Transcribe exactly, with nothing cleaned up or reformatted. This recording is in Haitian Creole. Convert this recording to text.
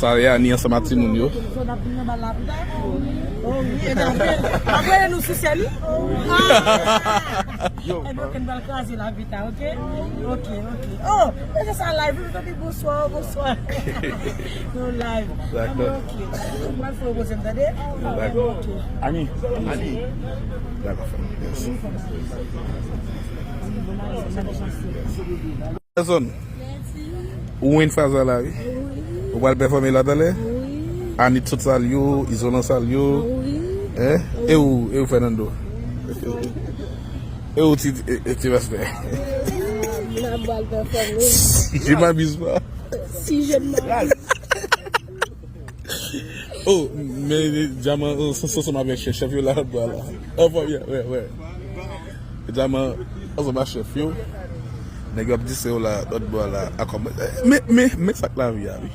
Sa e Ani ansanm ak timoun yo. Zòn ap vin nan bal la pita. Oh wi, e nan vin. Ap voye nou sou sèn wi. Ah! Yo, ebyen, ok, n pral kraze la pita, ok? Ok, ok. Oh, men se sa live, wi, tanpri, bonswa, bonswa. Nou live. Dakò. Ok. M pral fè yon poze m, tande? Dakò. Ok. Ani. Ani. Dakò, frè m. Yes. Pèsonn. Ou win fraz la la, wi. Ou pral pèfòme la talè? Wi. Anit sot salye w, Izolan salye w. Wi. Hein? E ou, e ou, Fernando? E ou, ti, e, e, ti respè? N ap pral pèfòme. Si je m'abuse pas. Si je m'abuse. Oh, men Dyaman, oh, se ansanm avèk chèf, chèf yo la lòt bò la. Oh, bon, yeah, ouais, ouais. Dyaman, ansanm ak chèf yo. Nèg yo ap dise yo la, lòt bò la. Akò, men, men, men sa k lavi a, wi.